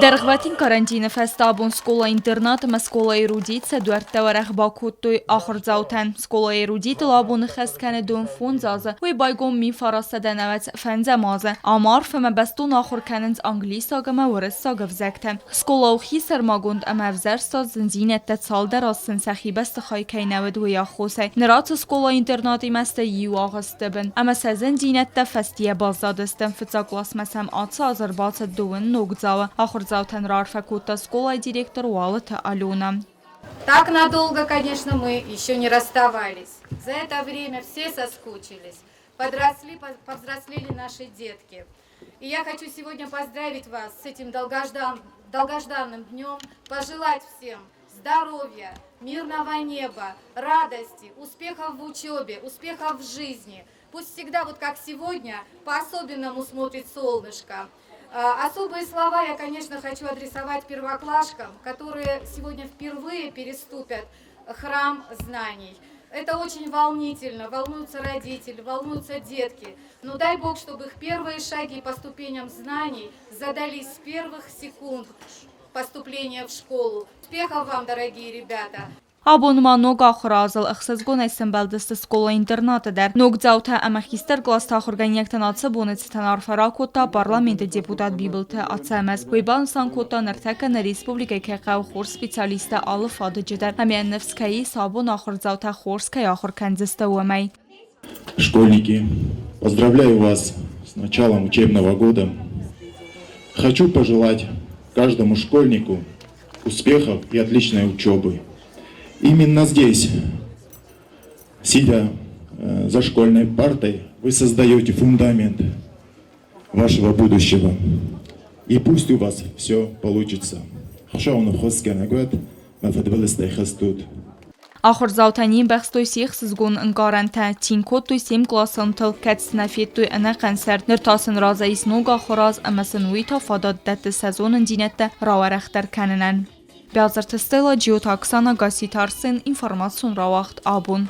Дӕргъвӕтин карантины фӕстӕ абон скъола-интернат ӕмӕ скъола-эрудит сӕ дуӕрттӕ уӕрӕх бакодтой ахуырдзаутӕн. Скъола-эрудитыл абоны хӕс кӕны 15 азы, уый байгом 1995 азы. Ам арф ӕмӕ бӕстон ахуыр кӕнынц англисаг ӕмӕ уырыссаг ӕвзӕгтӕ. Скъола у хисӕрмагонд ӕмӕ ӕвзӕрста зындзинӕдтӕ цалдӕр аз сын сӕхи бӕстыхай кӕй нӕ уыд, уый аххосӕй. Ныр ацы скъола-интернатимӕ сты иу агъуысты бын ӕмӕ сӕ зындзинӕдтӕ фӕстийӕ баззадысты. Фыццаг къласмӕ сӕм ацы аз ӕрбацыд дыууын ногдзауы. Ахуырдзаутӕн раарфӕ кодта скъолайы директор Уалыты Алена. Так надолго, конечно, мы еще не расставались. За это время все соскучились, подросли, повзрослели наши детки. И я хочу сегодня поздравить вас с этим долгождан, долгожданным днем, пожелать всем здоровья, мирного неба, радости, успехов в учебе, успехов в жизни. Пусть всегда, вот как сегодня, по-особенному смотрит солнышко. Особые слова я, конечно, хочу адресовать первоклашкам, которые сегодня впервые переступят храм знаний. Это очень волнительно, волнуются родители, волнуются детки. Но дай Бог, чтобы их первые шаги по ступеням знаний задались с первых секунд поступления в школу. Успехов вам, дорогие ребята! Абон ма ног ахуыры азыл ӕхсызгонӕй сӕмбӕлдысты скъола-интернаты дӕр. Ногдзаутӕ ӕмӕ хистӕр къласты ахуыргӕнинӕгтӕн ацы боны цытӕн арфӕ ракодта парламенты депутат Бибылты Ацӕмӕз. Уый банысан кодта, ныртӕккӕ нӕ республикӕйы кӕй хъӕуы хорз специалисттӕ алы фадыджы дӕр ӕмӕ йӕ ныфс кӕй ис, абон ахуырдзаутӕ хорз кӕй ахуыр кӕндзысты, уымӕй. Школьники, поздравляю вас с началом учебного года. Хочу пожелать каждому школьнику успехов и отличной учебы. Именно здесь, сидя за школьной партой, вы создаете фундамент вашего будущего. И пусть у вас все получится. Хуыцау ныххуысгӕнӕг уӕд, мӕ фыдбылызтӕй хызт ут. Ахуырдзаутӕ не мбӕхстой се хсызгон ӕнкъарӕнтӕ, цин кодтой се мкъласонтыл, кӕд сын нӕ федтой ӕнӕхъӕн сӕрд, ныр та сын разӕй ис ног ахуыраз ӕмӕ сын уый та фадат дӕтты сӕ зонындзинӕдтӕ рауӕрӕхдӕр кӕнынӕн. Бязырты Стелла, Джиоты Оксана, Гасситы Арсен, информацион рауагъд абон.